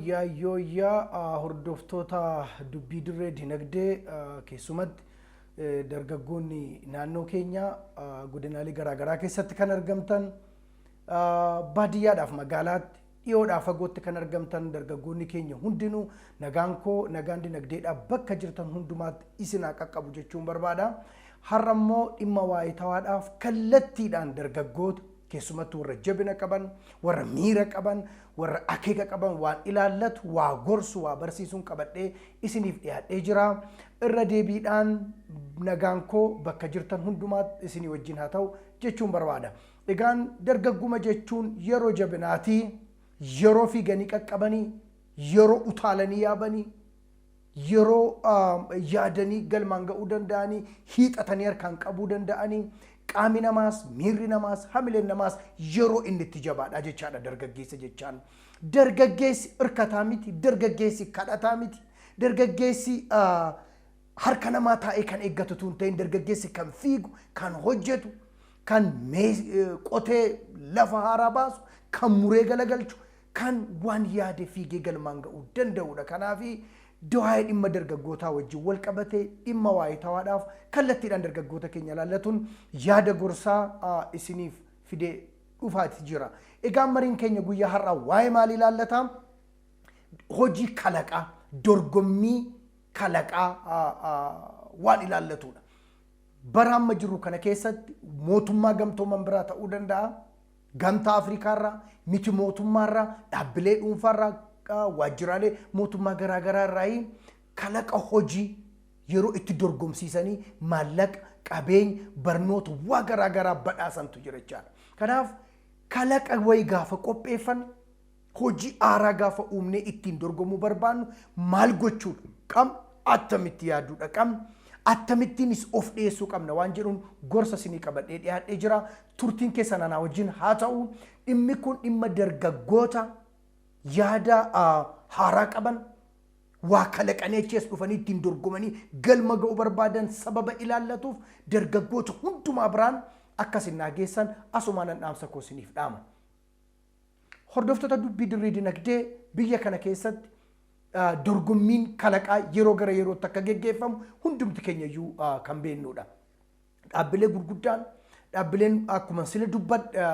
Yooyyaa yooyyaa, hordoftoota Dubbii Dirree Dinagdee, keessumatti dargaggoonni naannoo keenya godinaalee garaagaraa keessatti kan argamtan, baadiyyaadhaaf magaalaatti, dhiyoodhaaf fagootti kan argamtan dargaggoonni keenya hundinuu, nagaan koo, nagaan dinagdeedhaaf bakka jirtan hundumaatti isin haa qaqqabu jechuun barbaada. Har'a immoo dhimma waayitawaadhaaf kallattiidhaan dargaggoota, keessumattuu warra jabina qaban, warra miira qaban, warra akeeka qaban waan ilaallatu, waa gorsu, waa barsiisuun qabadhee isiniif dhiyaadhee jira. Irra deebiidhaan nagaan koo bakka jirtan hundumaatti isinii wajjin haa ta'u jechuun barbaada. Egaan dargagguma jechuun yeroo jabinaatii, yeroo fiiganii qaqqabanii, yeroo utaalanii yaabanii, yeroo yaadanii galmaan ga'uu danda'anii, hiixatanii harkaan qabuu danda'anii, qaami namaas, miirri namaas, hamileen namaas yeroo inni itti jabaadha jechaadha dargaggeessa jechaan. Dargaggeessi hirkataa miti, dargaggeessi kadhataa miti, dargaggeessi harka namaa taa'ee kan eeggatu tun ta'in, dargaggeessi kan fiigu, kan hojjetu, kan qotee lafa haaraa baasu, kan muree galagalchu, kan waan yaade fiigee galmaan ga'uu danda'udha. Kanaafi waa'ee dhimma dargaggootaa wajjin wal qabatee dhimma waayitawaadhaaf kallattiidhaan dargaggoota keenya ilaallatuun yaada gorsaa isiniif fidee dhufaati jira. Egaa mariin keenya guyyaa har'aa waa'ee maalii ilaallata? Hojii kalaqaa, dorgommii kalaqaa waan ilaallatudha. Bara amma jirru kana keessatti mootummaa gamtooman biraa ta'uu danda'a. Gamtaa Afrikaarraa, miti mootummaarraa, dhaabbilee dhuunfaarraa, waajjiraalee mootummaa garaagaraa irraa kalaqa hojii yeroo itti dorgomsiisanii maallaqa, qabeenya, barnoota, waa garaagaraa badhaasantu jira jechaadha. Kanaaf kalaqa wayii gaafa qopheeffannu, hojii haaraa gaafa uumnee ittiin dorgomuu barbaannu, maal gochuudha qabna, attamitti yaaduudha qabna, akkamittiinis of dhiyeessuu qabna waan jedhuun gorsa isinii qabadhee dhiyaadhee jira. Turtiin keessan anaa wajjin haa ta'u. Dhimmi kun dhimma dargaggoota yaada haaraa qaban, waa kalaqanii achi as dhufanii ittiin dorgomanii galma ga'uu barbaadan sababa ilaallatuuf, dargaggoota hundumaa biraan akkasin naa geessan asumaan dhaamsa koo isiniif dhaama. Hordoftoota Dubbii Dirree Dinagdee, biyya kana keessatti dorgommiin kalaqaa yeroo gara yerootti akka geggeeffamu hundumti keenya iyyuu kan beeknudha. Dhaabbilee gurguddaan, dhaabbileen akkuma sila dubbadhe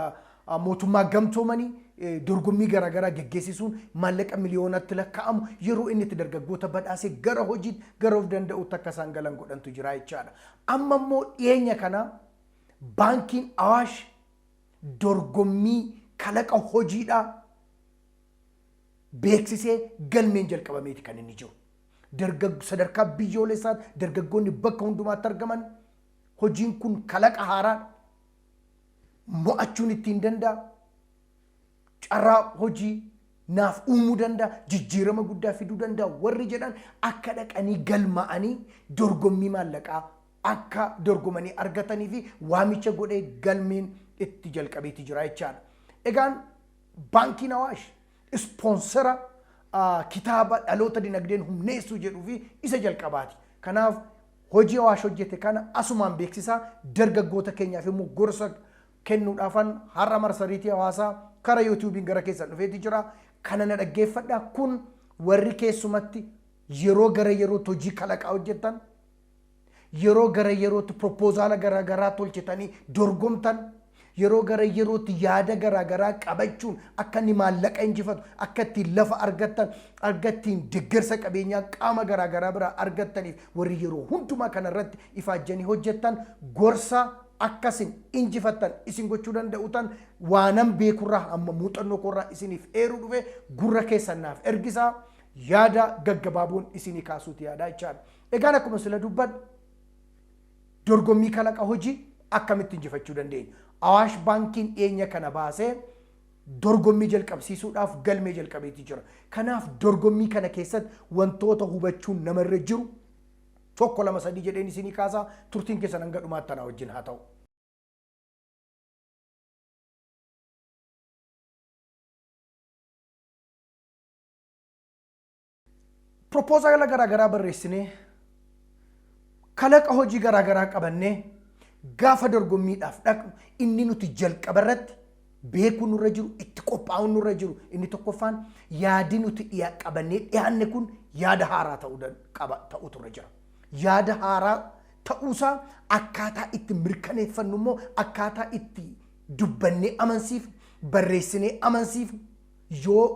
mootummaa gamtoomanii dorgommii garaagaraa geggeessisuun maallaqa miliyoonatti lakkaa'amu yeroo inni itti dargaggoota badhaasee gara hojiitti, gara of danda'utti akka isaan galan godhantu jira jechaadha. Amma immoo dhiyeenya kana baankiin Awaash dorgommii kalaqa hojiidhaa beeksisee galmeen jalqabameeti kan inni jiru. Sadarkaa biyyoolessaatti dargaggoonni bakka hundumaatti argaman hojiin kun kalaqa haaraadha. Mo'achuun ittiin danda'a. Carraa hojii naaf uumuu danda'a. Jijjiirama guddaa fiduu danda'a. Warri jedhan akka dhaqanii galma'anii dorgommii maallaqaa akka dorgomanii argatanii fi waamicha godhee galmeen itti jalqabeeti jira jechaadha. Egaan baankiin Awaash ispoonsera kitaaba Dhaloota Dinagdeen Humneessuu jedhuu fi isa jalqabaati. Kanaaf hojii Awaash hojjete kana asumaan beeksisaa, dargaggoota keenyaaf immoo gorsa kennuudhaafan har'a marsariitii hawaasaa kara yuutuubiin gara keessan dhufeeti jira. Kana na dhaggeeffadha. Kun warri keessumatti yeroo gara yerootti hojii kalaqaa hojjettan, yeroo gara yerootti propoozaala garaagaraa tolchetanii dorgomtan, yeroo gara yerootti yaada garaagaraa qabachuun akka inni maallaqa injifatu, akka ittiin lafa argattan, akka ittiin deeggarsa qabeenyaa qaama garaagaraa biraa argattaniif warri yeroo hundumaa kanarratti ifaajjanii hojjettan, gorsa akkasin injifattan isin gochuu danda'u tan waanan beekurraa amma muuxannoo koorraa isiniif eeruu dhufe gurra keessan naaf ergisaa, yaada gaggabaaboon isinii kaasuuti yaadaa jechaadha. Egaan akkuma sila dubbadhu, dorgommii kalaqa hojii akkamitti injifachuu dandeenya? Awaash Baankiin dhiyeenya kana baasee dorgommii jalqabsiisuudhaaf galmee jalqabeetii jira. Kanaaf dorgommii kana keessatti wantoota hubachuun namarra jiru tokko, lama, sadii jedheen isinii kaasaa, turtiin keessan hanga dhumaatti anaa wajjin haa ta'u. Propoozaala garaagaraa barreessinee, kalaqa hojii garaagaraa qabannee gaafa dorgommiidhaaf dhaqnu, inni nuti jalqaba irratti Beekuun nurra jiru, itti qophaa'uun nurra jiru, inni tokkoffaan yaadi nuti qabannee dhiyaanne kun yaada haaraa ta'uu qaba ta'utu irra jira. Yaada haaraa ta'uusaa akkaataa itti mirkaneeffannu immoo akkaataa itti dubbannee amansiifnu, barreessinee amansiifnu, yoo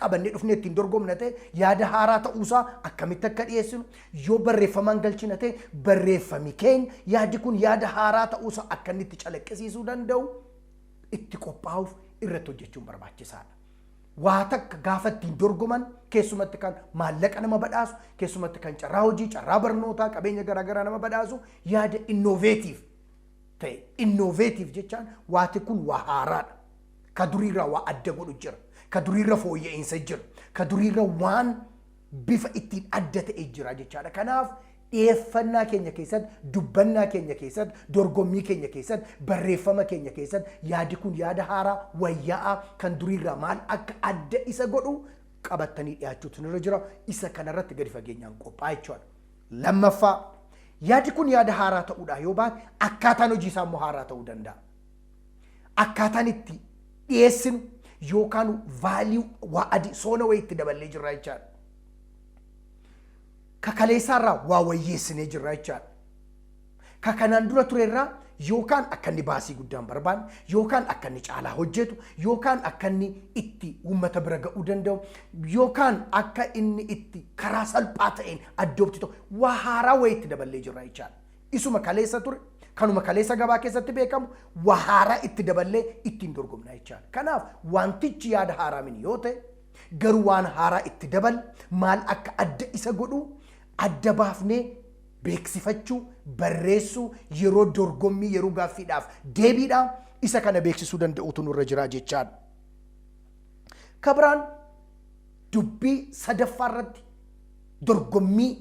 qabannee dhufnee ittiin dorgomna ta'e yaada haaraa ta'uusaa akkamitti akka dhiyeessinu, yoo barreeffamaan galchina ta'e barreeffami keenya yaadi kun yaada haaraa ta'uusaa akka inni itti calaqqisiisuu danda'u itti qophaa'uuf irratti hojjechuun barbaachisaadha. Waa takka gaafa ittiin dorgoman, keessumatti kan maallaqa nama badhaasu, keessumatti kan carraa hojii, carraa barnootaa, qabeenya garaagaraa nama badhaasu, yaada innovative ta'e. Innovative jechaan waati kun waa haaraadha. Ka duriirraa waa adda godhu jira. Ka duriirra fooyya'insa jira. Ka duriirra waan bifa ittiin adda ta'e jira jechaadha. Kanaaf dhiyeeffannaa keenya keessatti, dubbannaa keenya keessatti, dorgommii keenya keessatti, barreeffama keenya keessatti yaadi kun yaada haaraa wayyaa'aa kan duriirraa maal akka adda isa godhu qabattanii dhiyaachuutu nurra jira. Isa kanarratti gadi fageenyaan qophaa'aa jechuudha. Lammaffaa, yaadi kun yaada haaraa ta'uudhaa yoo baate akkaataan hojii isaa immoo haaraa ta'uu danda'a. Akkaataan itti dhiyeessinu yookaan value waa adii soona wayii itti daballee jirra jechaadha. Kakaleessaarraa waa wayyeessinee jirra jechaadha. Ka kanaan dura turerraa yookaan akka inni baasii guddaan barbaanne, yookaan akka inni caalaa hojjetu, yookaan akka inni itti uummata bira ga'uu danda'u, yookaan akka inni itti karaa salphaa ta'een adopt ta'u waa haaraa wayii itti daballee jirra jechaadha. Isuma kaleessa ture, kanuma kaleessa gabaa keessatti beekamu waa haaraa itti daballee ittiin dorgomna jechaadha. Kanaaf wantichi yaada haaraa mini yoo ta'e garuu waan haaraa itti daballe maal akka adda isa godhu adda baafnee beeksifachuu, barreessuu, yeroo dorgommii, yeroo gaaffiidhaaf deebiidhaa isa kana beeksisuu danda'utu nurra jira jechaadha. Kabiraan dubbii sadaffaa irratti dorgommii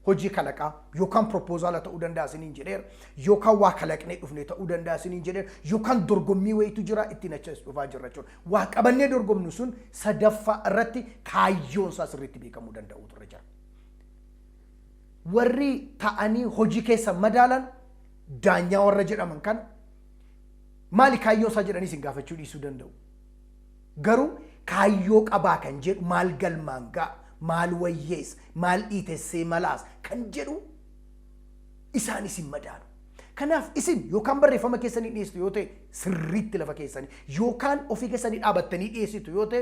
hojii kalaqaa yookaan proposal ta'uu danda'a isiniin jedheera, yookaan waa kalaqnee dhufne ta'uu danda'a isiniin jedheera, yookaan dorgommii wayiitu jira ittiin achi as dhufaa jirra jechuudha. Waa qabannee dorgomnu sun sadaffaa irratti kaayyoon isaa sirriitti beekamuu danda'utu irra jira. Warri ta'anii hojii keessa madaalan, daanyaa warra jedhaman kana, maali kaayyoo isaa jedhanii isin gaafachuu dhiisuu danda'u. Garuu kaayyoo qabaa kan jedhu, maal galmaan ga'a, maal wayyeessa, maal dhiitessee malaas kan jedhu isaan isin madaalu. Kanaaf isin yookaan barreeffama keessanii dhiyeessitu yoo ta'e sirriitti lafa keessanii, yookaan ofii keessanii dhaabattanii dhiyeessitu yoo ta'e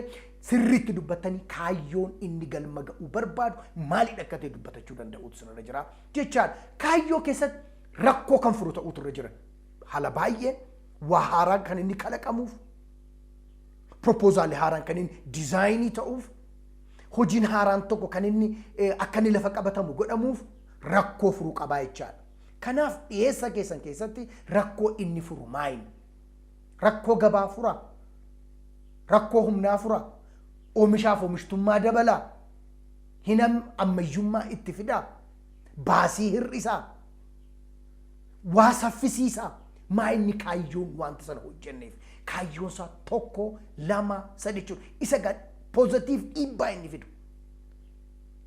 sirriitti dubbattanii kaayyoon inni galma ga'uu barbaadu maalidha akka ta'e dubbatachuu danda'uutu sirra jira jechaan. Kaayyoo keessatti rakkoo kan furu ta'uutu irra jira. Haala baay'een waa haaraan kan inni kalaqamuuf, proposalli haaraan kan inni design ta'uuf, hojiin haaraan tokko kan inni akka inni lafa qabatamu godhamuuf rakkoo furuu qabaa jechaadha. Kanaaf dhiyeessa keessan keessatti rakkoo inni furu maali? Rakkoo gabaa fura, rakkoo humnaa fura, oomishaaf oomishtummaa dabalaa, hinam ammayyummaa itti fidaa, baasii hir'isaa, waa saffisiisaa. Maa inni kaayyoon wanta sana hojjenneef? Kaayyoon isaa tokko, lama, sadi jechuudha. Isa positive dhiibbaa inni fidu.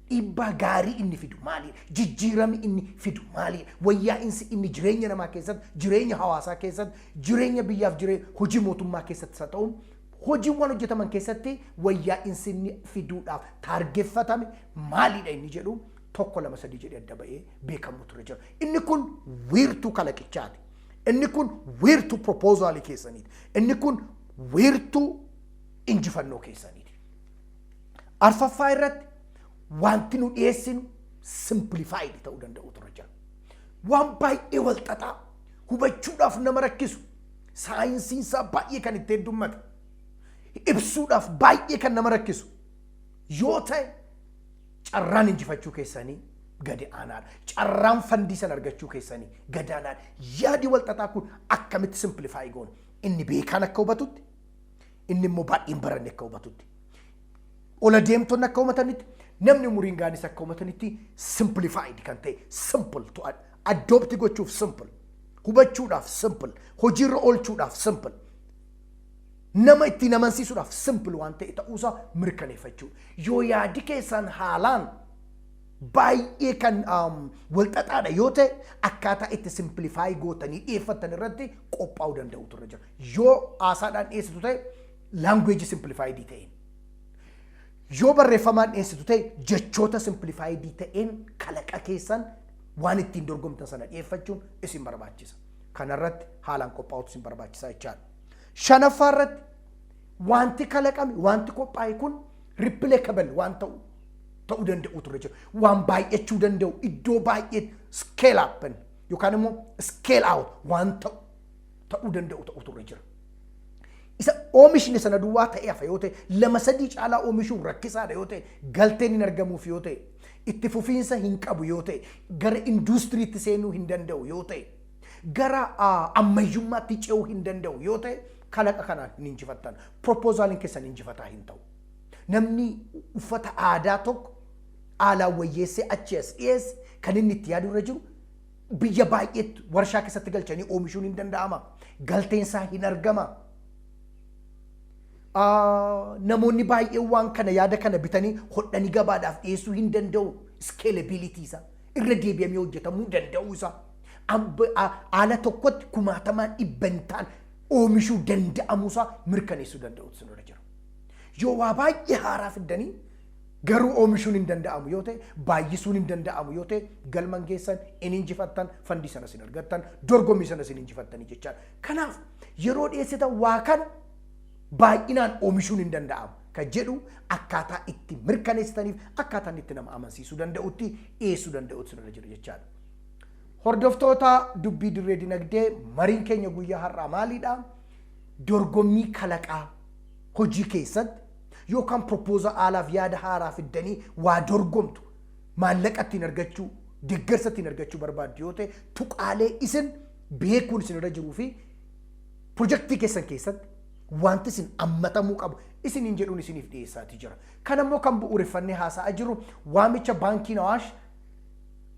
Dhiibbaa gaarii inni fidu maali? Jijjiirami inni fidu maali? Wayyaa'insi inni jireenya namaa keessatti, jireenya hawaasaa keessatti, jireenya biyyaaf, jireenya hojii mootummaa keessatti haa ta'u, hojiiwwan hojjetaman keessatti wayyaa'insi inni fiduudhaaf taargeffatame maalidha inni jedhu tokko, lama, sadii jedhee adda ba'ee beekamu ture jira. Inni kun wiirtuu kalaqichaati. Inni kun wiirtuu proposalii keessaniiti. Inni kun wiirtuu injifannoo keessaniiti. Arfaffaa irratti wanti nu dhiyeessinu simplified ta'uu danda'u ture jira. Waan baay'ee wal xaxaa hubachuudhaaf nama rakkisu, saayinsiin isaa baay'ee kan itti heddummate, ibsuudhaaf baay'ee kan nama rakkisu yoo ta'e carraan injifachuu keessanii gadi aanaadha. Carraan fund sana argachuu keessanii gadi aanaadha. Yaadi wal xaxaa kun akkamitti simplify goona? Inni beekaan akka hubatutti, inni immoo baay'een baranne akka hubatutti, ola deemtonni akka hubatanitti, namni umuriin gaanis akka hubatanitti simplified kan ta'e, simple to adopt gochuuf simple, hubachuudhaaf simple, hojiirra oolchuudhaaf simple, nama ittiin amansiisuudhaaf simple waan ta'e ta'uusaa mirkaneeffachuu. Yoo yaadi keessan haalaan Baay'ee kan walxaxaadha yoo ta'e, akkaataa itti simplify gootanii dhiyeeffattan irratti qophaa'uu danda'utu irra jira. Yoo haasaadhaan dhiyeessitu ta'e, language simplified ta'een. Yoo barreeffamaan dhiyeessitu ta'e, jechoota simplified ta'een kalaqa keessan waan ittiin dorgomtan sana dhiyeeffachuun isin barbaachisa. Kanarratti haalaan qophaa'utu isin barbaachisa jechaadha. Shanaffaa irratti, wanti kalaqame, wanti qophaa'e kun replicable waan ta'uu danda'utu irra jira. Waan baay'achuu danda'u, iddoo baay'ee scale up yookaan immoo scale out waan ta'uu danda'u ta'utu irra jira. Isa oomishni sana duwwaa ta'ee hafa yoo ta'e, lama sadii caalaa oomishuun rakkisaadha yoo ta'e, galteen hin argamuuf yoo ta'e, itti fufiinsa hin qabu yoo ta'e, gara induustiriitti seenuu hin danda'u yoo ta'e, gara ammayyummaatti ce'uu hin danda'u yoo ta'e, kalaqa kanaan hin injifattan. Proposaaliin keessan injifataa hin ta'u. Namni uffata aadaa tokko haalaan wayyeessee achi as dhiyeesse kan inni itti yaadu irra jiru, biyya baay'eetti warshaa keessatti galchanii oomishuun hin danda'ama. Galteen isaa hin argama. Namoonni baay'een waan kana, yaada kana bitanii hodhanii gabaadhaaf dhiyeessuu hin danda'u. Scalability isaa, irra deebi'amee hojjetamuu danda'uu isaa, haala tokkotti kumaatamaan dhibbantaan oomishuu danda'amuu isaa mirkaneessuu danda'utu sinirra jira. Yoo waa baay'ee haaraa fiddanii garuu oomishuun hin danda'amu yoo ta'e, baay'isuun hin danda'amu yoo ta'e, galman geessan, in injifattan, fund sana sin argattan, dorgommii sana sin injifattanii jechaadha. Kanaaf yeroo dhiyeessitan waa kana baay'inaan oomishuun hin danda'amu kan jedhu akkaataa itti mirkaneessitaniif akkaataan itti nama amansiisuu danda'utti dhiyeessuu danda'utu sinirra jira jechaadha. Hordoftoota Dubbii Dirree Dinagdee, mariin keenya guyyaa har'aa maalidha? Dorgommii kalaqaa hojii keessatti yookaan proposaalaaf yaada haaraa fiddanii waa dorgomtu, maallaqa ittiin argachuu, deeggarsa ittiin argachuu barbaaddu yoo ta'e, tuqaalee isin beekuun isin irra jiruu fi pirojektii keessan keessatti wanti isin hammatamuu qabu isiniin jedhuun isiniif dhiyeessaatii jira. Kan ammoo kan bu'uureffannee haasa'aa jiru waamicha Baankiin Awaash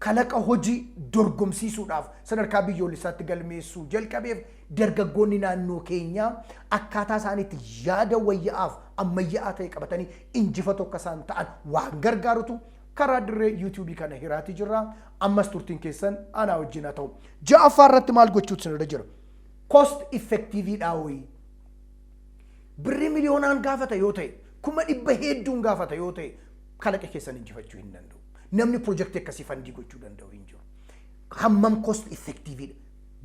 kalaqa hojii dorgomsiisuudhaaf sadarkaa biyyoolessaatti galmeessuu jalqabeef, dargaggoonni naannoo keenyaa akkaataa isaaniitti yaada wayyaa'aaf ammayyaa'aa ta'e qabatanii injifatoo akka isaan ta'an waan gargaarutu karaa dirree yuutuubii kana hiraatii jirra. Ammas turtiin keessan anaa wajjin haa ta'u. Ja'affaa irratti maal gochuutu isinirra jira? Cost effectiveiidhaa wayii. Birrii miliyoonaan gaafata yoo ta'e, 100,000 hedduun gaafata yoo ta'e, kalaqa keessan injifachuu hin danda'u. Namni pirojektii akkasii fund gochuu danda'u hin jiru. Hammam cost effectiveiidha?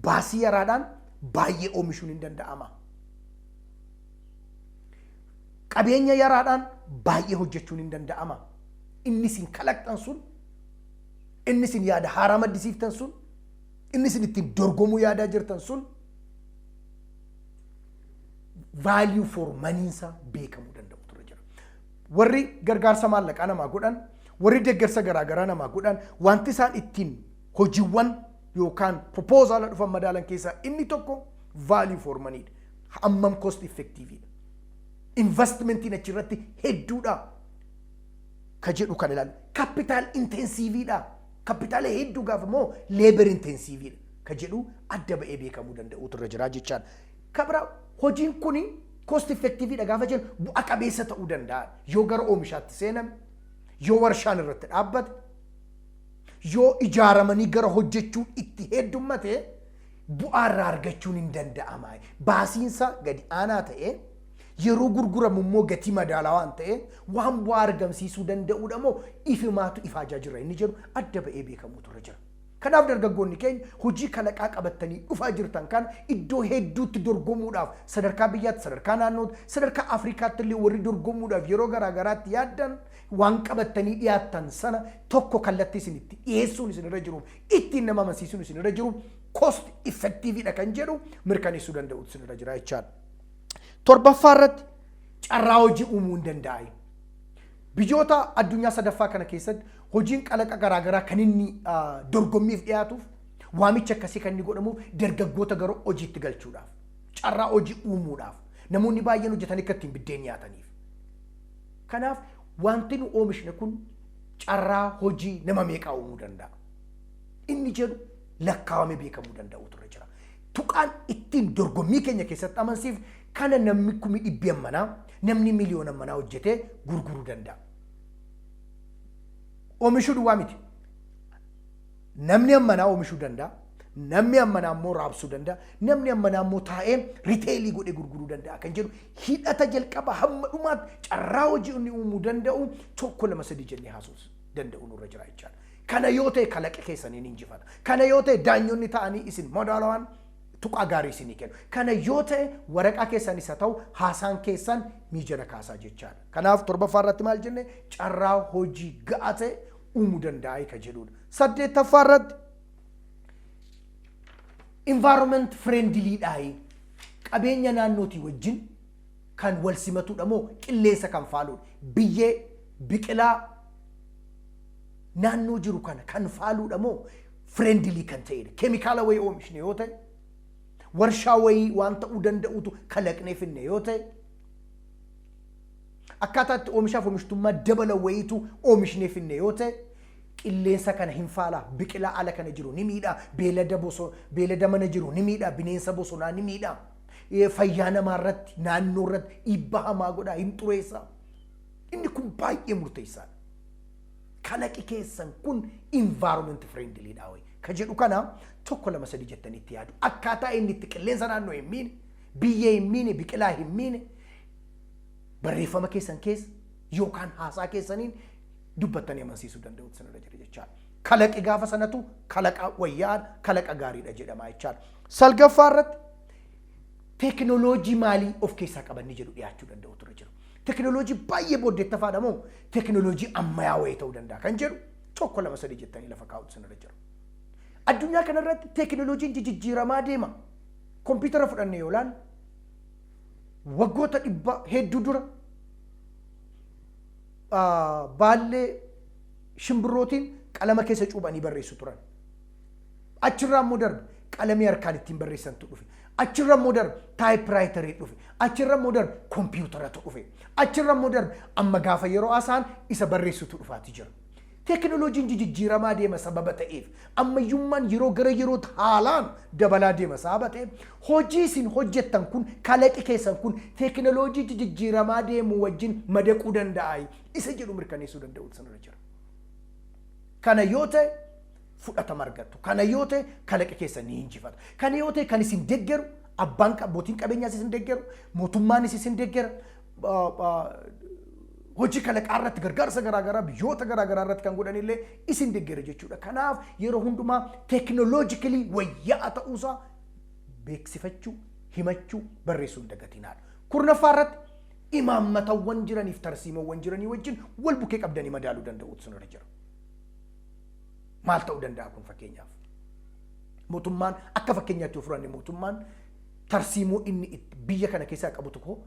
Baasii yaraadhaan baay'ee oomishuun hin danda'ama. Qabeenya yaraadhaan baay'ee hojjechuun hin danda'ama. Inni isin kalaqxan sun, inni isin yaada haaraa maddisiiftan sun, inni isin ittiin dorgomuu yaadaa jirtan sun value for moneyinsa beekamuu danda'u ture jira. Warri gargaarsa maallaqaa namaa godhan, warri deeggarsa garaagaraa namaa godhan, wanti isaan ittiin hojiiwwan yookaan proposaala dhufan madaalan keessaa inni tokko value for moneyidha. Hammam cost effectiveidha? Investmentiin achirratti hedduudha ka jedhu kan ilaalu. Capital intensiveiidha. Kapitaala hedduu gaafa moo labor intensiveiidha ka jedhu adda ba'ee beekamuu danda'utu irra jira jechaadha. Kabira, hojiin kuni cost effectiveiidha gaafa jennu, bu'a qabeessa ta'uu danda'a. Yoo gara oomishaatti seename, yoo warshaan irratti dhaabbate, yoo ijaaramanii gara hojjechuun itti heddummate, bu'aa irraa argachuun hin danda'ama. Baasiinsa gadi aanaa ta'ee, yeroo gurguramu immoo gatii madaalawaa waan ta'e, waan bu'aa argamsiisuu danda'uudha moo ifimaatu ifaajaa jira inni jedhu adda ba'ee beekamuutu irra jira. Kanaaf dargaggoonni keenya hojii kalaqaa qabatanii dhufaa jirtan kana iddoo hedduutti dorgomuudhaaf, sadarkaa biyyaatti, sadarkaa naannootti, sadarkaa Afrikaatti illee warri dorgomuudhaaf yeroo garaagaraatti yaaddan, waan qabatanii dhiyaattan sana tokko kallattii isin itti dhiyeessuun isin irra jiru, ittiin nama amansiisuun isin irra jiru, cost effectiveidha kan jedhu mirkaneessuu danda'utu isin irra jira jechaadha. Torbaffaa irratti, carraa hojii uumuu hin danda'an. Biyyoota addunyaa sadaffaa kana keessatti hojiin kalaqa garaagaraa kan inni dorgommiif dhiyaatuuf, waamicha akkasii kan inni godhamuuf, dargaggoota gara hojiitti galchuudhaaf, carraa hojii uumuudhaaf, namoonni baay'een hojjetanii akka ittiin biddeen nyaataniif. Kanaaf wanti nu oomishne kun carraa hojii nama meeqaa uumuu danda'a? Inni jedhu lakkaawamee beekamuu danda'utu irra jira. Tuqaan ittiin dorgommii keenya keessatti amansiif kana, namni 100,000 ammanaa, namni miliyoona ammanaa hojjetee gurguruu danda'a. Oomishuu duwwaa miti. Namni ammanaa oomishuu danda'a. Namni ammanaa immoo raabsuu danda'a. Namni ammanaa immoo taa'ee retail godhee gurguruu danda'a kan jedhu hidhata jalqaba hamma dhumaatti carraa hojii inni uumuu danda'u tokko, lama, sadii jennee haasofuu danda'u nurra jira jechaadha. Kana yoo ta'e, kalaqa keessaniin injifata. Kana yoo ta'e, daanyonni ta'anii isin madaalawaan tuqaa gaarii isinii kennu. Kana yoo ta'e, waraqaa keessanis haa ta'u haasaan keessan miijana kaasaa jechaadha. Kanaaf torbaffaa irratti maal jenne? Carraa hojii ga'aa ta'e uumuu danda'a ka jedhudha. Saddeettaffaa irratti environment friendly dhaayi, qabeenya naannootii wajjin kan wal simatudha moo qilleensa kan faaluudha? Biyyee, biqilaa naannoo jiru kana kan faaluudha moo friendly kan ta'edha? Keemikaala wayii oomishne yoo ta'e, warshaa wayii waan ta'uu danda'utu kalaqnee finne yoo ta'e, akkaataa itti oomishaaf oomishtummaa dabala wayiitu oomishnee finne yoo ta'e, qilleensa kana hin faalaa, biqilaa ala kana jiru ni miidha, beelada mana jiru ni miidha, bineensa bosonaa ni miidha, fayyaa namaa irratti, naannoo irratti dhiibbaa hamaa godha, hin xureessa. Inni kun baay'ee murteessaadha. Kalaqi keessan kun environment friendly dha wayi ka jedhu kana tokko, lama, sadii jettanii itti yaadu. Akkaataa inni itti qilleensa naannoo hin miine, biyyee hin miine, biqilaa hin miine barreeffama keessan keessa yookaan haasaa keessaniin dubbattanii amansiisuu danda'u sanarra jira jechaadha. Kalaqi gaafa sanatu kalaqa wayyaadha, kalaqa gaariidha jedhama jechaadha. Salgaffaa irratti teekinooloojii maalii of keessaa qabanni jedhu dhiyaachuu danda'u ture jiru. Teekinooloojii baay'ee booddeettafaadha moo teekinooloojii ammayyaa wayii ta'uu danda'a kan jedhu tokko, lama, sadii jettanii lafa kaa'utu sanarra jira. Addunyaa kanarratti teekinooloojiin jijjiiramaa deema. Kompiitara fudhannee yoo ilaalle, waggoota 100 hedduu dura baallee shimbirrootiin qalama keessa cuuphanii barreessu turan. Achirraa immoo darbe, qalamii harkaan ittiin barreessantu dhufe. Achirra immoo darbe, typewriterii dhufe. Achirra immoo darbe, kompiitaratu dhufe. Achirra immoo darbe, amma gaafa yeroo asaan isa barreessutu dhufaati jira. Teekinooloojiin jijjiiramaa deema sababa ta'eef, ammayyummaan yeroo gara yerootti haalaan dabalaa deema sababa ta'eef, hojii isin hojjettan kun, kalaqi keessan kun teekinooloojii jijjiiramaa deemu wajjin madaquu danda'a isa jedhu mirkaneessuu danda'u sanarra jira. Kana yoo ta'e fudhatama argattu. Kana yoo ta'e kalaqi keessan ni injifata. Kana yoo ta'e kan isin deeggaru abbaan, abbootiin qabeenyaas isin deeggaru, mootummaanis isin deeggara. Hojii kalaqaa irratti gargaarsa garaagaraa biyyoota garaagaraa irratti kan godhan illee isin deeggara jechuudha. Kanaaf yeroo hundumaa technologically wayyaa'aa ta'uusaa beeksifachuu, himachuu, barreessuu hin dagatinaadha. Kurnaffaa irratti imaammatawwan jiraniif tarsiimawwan jiranii wajjin wal bukkee qabdanii madaaluu danda'uutu sanarra jira. Maal ta'uu danda'a kun? Fakkeenyaaf, mootummaan, akka fakkeenyaatti yoo fudhanne, mootummaan tarsiimoo inni biyya kana keessaa qabu tokko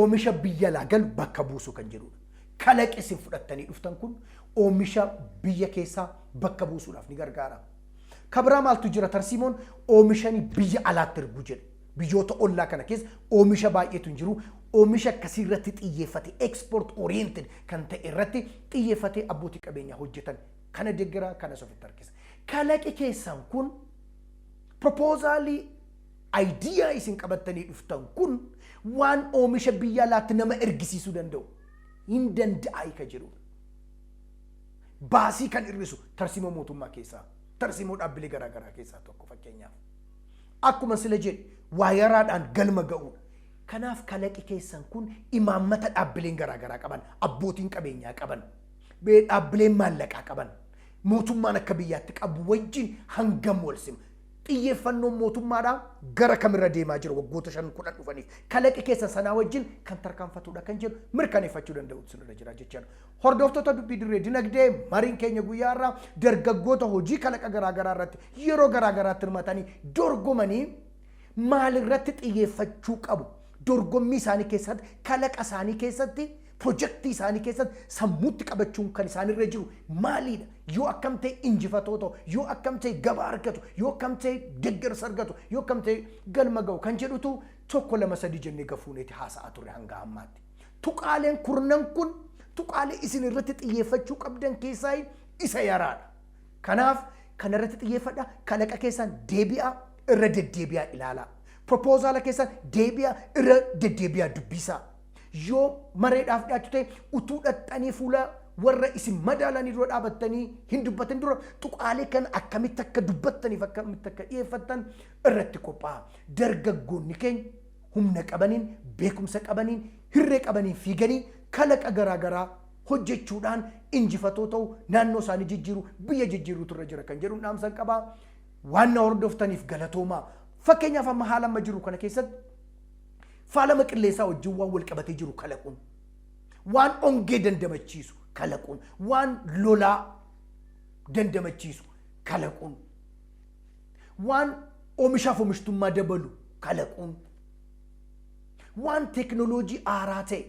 oomisha biyya alaa galu bakka buusuu kan jedhudha. Kalaqi isin fudhattanii dhuftan kun oomisha biyya keessaa bakka buusuudhaaf ni gargaara. Kabiraa maaltu jira? Tarsiimoon oomishanii biyya alaatti erguu jedha. Biyyoota ollaa kana keessa oomisha baay'eetu hin jiru. Oomisha akkasii irratti xiyyeeffate, export oriented kan ta'e irratti xiyyeeffatee abbootii qabeenyaa hojjetan kana deeggaraa, kanas ofitti harkisa. Kalaqi keessan kun, proposalii, idea isin qabattanii dhuftan kun waan oomisha biyya alaatti nama ergisiisuu danda'u hin danda'a ka jedhudha. Baasii kan hir'isu tarsiimoo mootummaa keessaa, tarsiimoo dhaabbilee garaagaraa keessaa tokko fakkeenyaaf. Akkuma sila jedhe, waayaraadhaan galma ga'uudha. Kanaaf kalaqi keessan kun imaammata dhaabbileen garaagaraa qaban, abbootiin qabeenyaa qaban, dhaabbileen maallaqaa qaban, mootummaan akka biyyaatti qabu wajjin hangam wal sima? Xiyyeeffannoon mootummaadhaa gara kamirra deemaa jira waggoota 5, 10 dhufaniif? Kalaqi keessan sanaa wajjin kan tarkaanfatudha kan jedhu mirkaneeffachuu danda'u sinirra jira jechaadha. Hordoftoota Dubbii Dirree Dinagdee, mariin keenya guyyaa irraa dargaggoota hojii kalaqa garaagaraa irratti yeroo garaagaraatti hirmaatanii dorgomanii maalirratti xiyyeeffachuu qabu? Dorgommii isaanii keessatti, kalaqa isaanii keessatti, pirojektii isaanii keessatti sammuutti qabachuun kan isaanirra jiru maaliidha? Yoo akkam ta'e injifatoo ta'u, yoo akkam ta'e gabaa argatu, yoo akkam ta'e deeggarsa argatu, yoo akkam ta'e galma ga'u kan jedhutu tokko, lama, sadii jennee gafuuneeti haasa'aa turre hanga ammaatti. Tuqaaleen kurnan kun tuqaalee isin irratti xiyyeeffachuu qabdan keessaa isa yaraadha. Kanaaf kanarratti xiyyeeffadha. Kalaqa keessan deebi'aa irra deddeebi'aa ilaalaa. Proposala keessan deebi'aa irra deddeebi'aa dubbisaa. Yoo mareedhaaf dhiyaachuu ta'e, utuu dhaxxanii fuula warra isin madaalanii dura dhaabattanii hin dubbatin dura tuqaalee kana akkamitti akka dubbattaniif akkamitti akka dhiyeeffattan irratti qophaa'a. Dargaggoonni keenya humna qabaniin, beekumsa qabaniin, hirree qabaniin fiiganii kalaqa garaagaraa hojjechuudhaan injifatoo ta'u, naannoo isaanii jijjiiru, biyya jijjiiruutu irra jira kan jedhuun dhaamsan qabaa. Waan na hordoftaniif galatoomaa. Fakkeenyaaf, amma haala amma jiru kana keessatti faalama qilleensaa wajjin waan wal qabatee jiru kalaquun, waan ongee dandamachiisu kalaquun, waan lolaa dandamachiisu kalaquun, waan oomishaaf oomishtummaa dabalu kalaquun, waan teeknooloojii haaraa ta'e,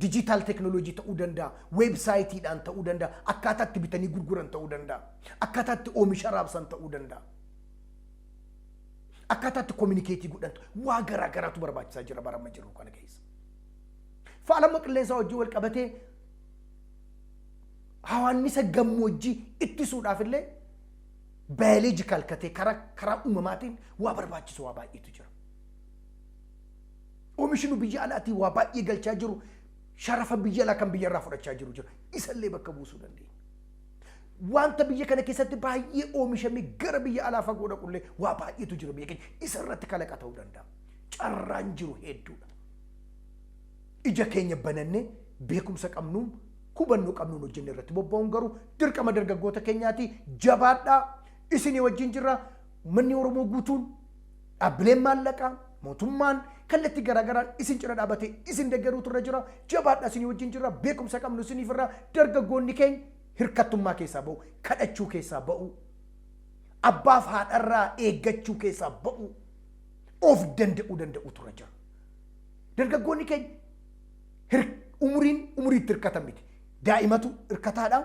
digital technology ta'uu danda'a, weebsaayitiidhaan ta'uu danda'a, akkaataa itti bitanii gurguran ta'uu danda'a, akkaataa itti oomisha raabsan ta'uu danda'a, akkaataa itti communicate godhan, waa garaa garaatu barbaachisaa jira bara amma jiru kana keessa. Faalama qilleensaa wajjin wal qabatee hawaannisa gammoojjii ittisuudhaaf illee biological katee karaa uumamaatiin waa barbaachisu waa baay'eetu jira. Oomishni nu biyya alaatii waa baay'ee galchaa jiru, sharafa biyya alaa kan biyya irraa fudhachaa jiru jira. Isallee bakka buusuu dandeenya. Wanta biyya kana keessatti baay'ee oomishamee gara biyya alaa fagoo dhaqullee waa baay'eetu jira biyya keenya. Isa irratti kalaqa ta'uu danda'a. Carraan jiru hedduudha. Ija keenya banannee beekumsa qabnuun, hubannoo qabnuun hojjenne irratti bobba'uun garuu dirqama dargaggoota keenyaati. Jabaadhaa, isinii wajjin jirra. Manni Oromoo guutuun, dhaabbileen maallaqaa, mootummaan kallattii garaagaraan isin cina dhaabatee isin deeggaruutu irra jira. Jabaadhaa, isinii wajjin jirra. Beekumsa qabnu isiniif irra. Dargaggoonni keenya hirkattummaa keessaa ba'u, kadhachuu keessaa ba'u, abbaaf haadharraa eeggachuu keessaa ba'u, of danda'uu danda'uutu irra jira. Dargaggoonni keenya umuriin umuriitti hirkatan miti. Daa'imatu hirkataadha.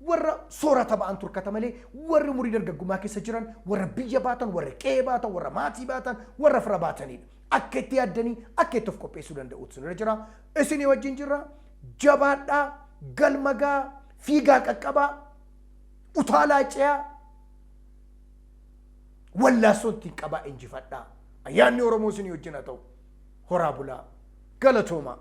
Warra soorata ba'antu hirkata malee warri umurii dargaggummaa keessa jiran warra biyya baatan, warra qe'ee baatan, warra maatii baatan, warra fira baatanidha. Akka itti yaaddanii akka itti of qopheessuu danda'uutu irra jira. Isinii wajjin jirra. Jabaadhaa, galma gaa, fiigaa qaqqabaa, utaalaa ce'aa, wallaassoo ittiin qabaa injifadhaa. Ayyaanni Oromoo isinii wajjin haa ta'u. Horaa bulaa. Galatoomaa.